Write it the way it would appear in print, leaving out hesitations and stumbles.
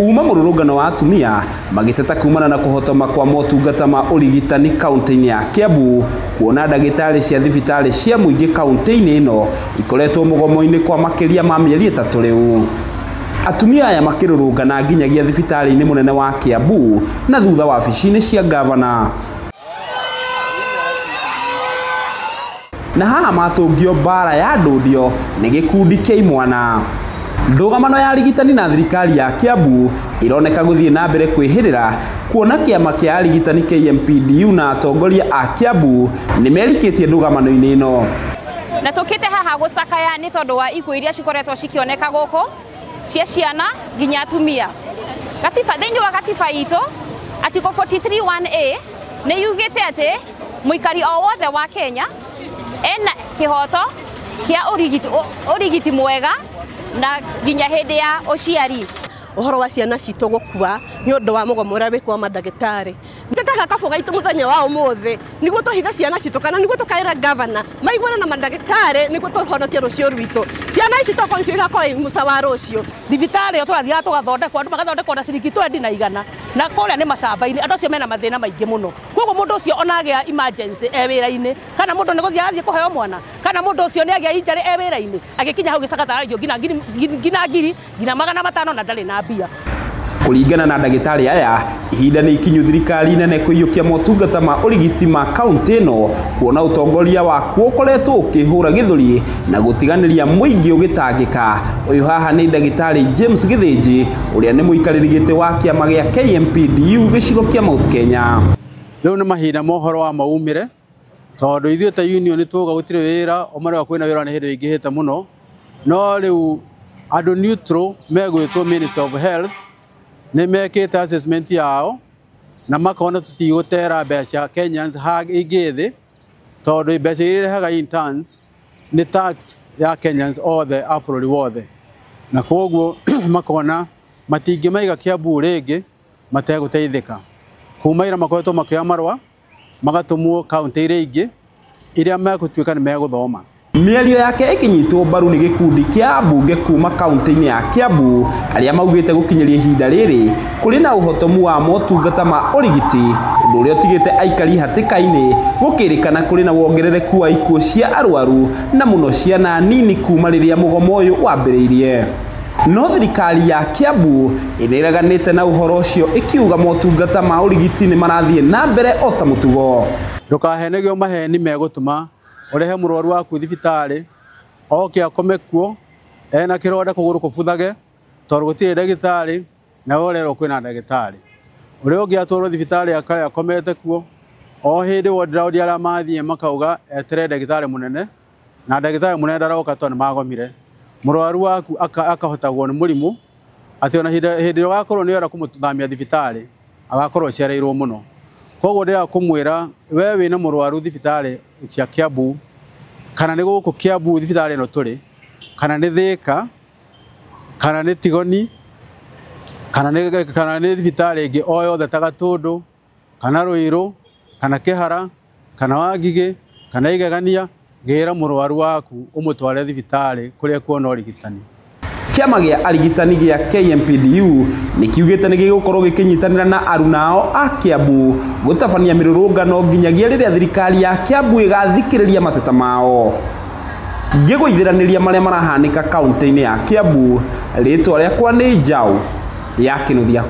Uma mũrũrũngano wa atumia magĩteta kumana na kũhotoma kwa motungata ma ũrigitani kaunti-inĩ ya Kiambu, kuona ndagĩtarĩ cia thibitarĩ cia mũingĩ kaunti-inĩ ĩno ikoretwo mũgomo-inĩ kwa makĩria ma mĩeri 3 rĩu. Atumia aya makĩrũrũngana nginyagia thibitarĩ-inĩ mũnene wa Kiambu na thutha wabici-inĩ cia gavana. Na haha matũngio mbara ya ndũndio nĩ gĩkundi kĩa imwana. Ndũgamano ya arigitani na thirikari ya Kiambu ironeka gũthiĩ na mbere kwĩhĩrĩra, kuona kĩama kĩa arigitani KMPDU na atongoria a Kiambu nĩ merikĩtie ndũgamano-inĩ ĩno. Na tũkĩte haha gũcakaya nĩ tondũ wa ikuũ iria cikoretwo cikĩoneka gũkũ cia ciana nginya atumia. Gatiba, thĩinĩ wa gatiba itũ Article 43(1)(a) nĩ yugĩte atĩ mũikari o wothe wa Kenya ena kĩhoto kĩa ũrigiti mwega na nginya hĩndĩ ya ũciari. Ũhoro wa ciana citũ gũkua nĩ ũndũ wa mũgomo ũrĩa wĩkwo mandagĩtarĩ. Ndĩtaga kabũ gaitũ mũthenya wa ũmũthĩ nĩguo tũhithe ciana citũ kana nĩguo tũkaĩre gavana maiguane na mandagĩtarĩ nĩguo tũhonokie rũciũ rwitũ. Ciana ici tokorwo nĩcio igakorwo i mũca wa rũciũ. Thibitarĩ ĩyo tũrathiaga tũgathondekwo, andũ magathondekwo na ciringi 20 na 100, na kũrĩa nĩ macamba-inĩ, andũ acio mena mathĩna maingĩ mũno. Koguo mũndũ ũcio ona agĩa emergency e wĩra-inĩ, kana mũndũ nĩ gũthiĩ arathiĩ kũheo mwana, kana mũndũ ũcio nĩ agĩa injury e wĩra-inĩ, agĩkinya hau gĩcakata ararĩhio nginya ngiri, nginya 500 na ndarĩ na mbia. Kũringana na ndagĩtarĩ aya, ihinda nĩ ikinyu thirikari nene kũiyũkia motungata ma ũrigiti ma kaunti ĩno, kuona ũtongoria wakuo ũkoretwo ũkĩhũra gĩthũri na gũtiganĩria mũingĩ ũgĩtangĩka. Ũyũ haha nĩ ndagĩtarĩ James Gĩthĩnji, ũrĩa nĩ mũikarĩri gĩtĩ wa kĩama gĩa KMPDU gĩcigo kĩa Mount Kenya. Rĩu nĩ mahinda ma ũhoro wa maumĩre, tondũ ithuĩ ta union tuoga gũtirĩ wĩra, ũmarega kwĩna wĩra nĩ hĩndĩ wĩingĩhĩte mũno, no rĩu andũ neutral megwĩtwo Minister of Health nĩ mekĩte assessment yao na makona tũtigũtera mbeca Kenyans ingĩ thĩ, tondũ mbeca iria irehaga interns nĩ tax ya Kenyans othe a bũrũri wothe, na koguo makona matingĩmaiga Kiambu rĩngĩ mategũteithĩka. Kuma ira makoretwo makĩoya marũa magatũmwo kaunti iria ingĩ iria megũtuĩka nĩ megũthoma. Mĩario yake ĩkĩnyitwo mbaru nĩ gĩkundi kĩa ambunge kuma kaunti-inĩ ya Kiambu, arĩa maugĩte gũkinyĩria ihinda rĩrĩ kũrĩ na ũhotomu wa motungata ma ũrigiti, ũndũ ũrĩa ũtigĩte aikari hatĩka-inĩ, gũkĩrĩkana kũrĩ na wongerereku wa ikuũ cia arwaru na mũno ciana nini kuma rĩrĩa mũgomo ũyũ wambĩrĩirie. No thirikari ya Kiambu ĩnĩreganĩte na ũhoro ũcio ĩkiuga motungata ma ũrigiti nĩ marathiĩ na mbere o ta mũtugo. Ndũkahenegio maheni megũtũma ũrehe mũrwaru waku thibitarĩ oke akome kuo ena kĩronda kũgũrũ kũbuthage tondũ gũtirĩ ndagĩtarĩ na we ũrerwo kwĩna ndagĩtarĩ. Ũrĩa ũngĩ atwarwo thibitarĩ akare akomete kuo o hĩndĩ ward round arĩa mathiĩ makauga etere ndagĩtarĩ mũnene, na ndagĩtarĩ mũnene ndaroka tondũ nĩmagomire. Mũrwaru waku akahotagwo nĩ mũrimũ atĩ ona hĩndĩ ĩrĩa ũgakorwo nĩ ũrenda kũmũthamia thibitarĩ agakorwo acereirwo mũno. Koguo ndĩrenda kũmwĩra we wĩna mũrwaru thibitarĩ cia Kiambu, kana nĩ gũkũ Kiambu thibitarĩ ĩno tũrĩ, kana nĩ Thĩka, kana nĩ Tigoni, kana nĩ thibitarĩ ĩngĩ o yothe ta Gatũndũ, kana Ruiru, kana Kĩhara, kana Wangigĩ, kana Igegania, gĩra mũrwaru waku ũmũtware thibitarĩ kũrĩa kuona ũrigitani. Kĩama gĩa arigitani gĩa KMPDU nĩ kiugĩte nĩ gĩgũkorwo gĩkĩnyitanĩra na arunao a Kiambu gũtabania mĩrũrũngano nginyagia rĩrĩa thirikari ya Kiambu ĩgathikĩrĩria mateta mao. Ngĩgũithĩranĩria marĩa marahanĩka kaunti-inĩ ya Kiambu, rĩtwa rĩakwa nĩ Njaũ ya Kĩnuthia.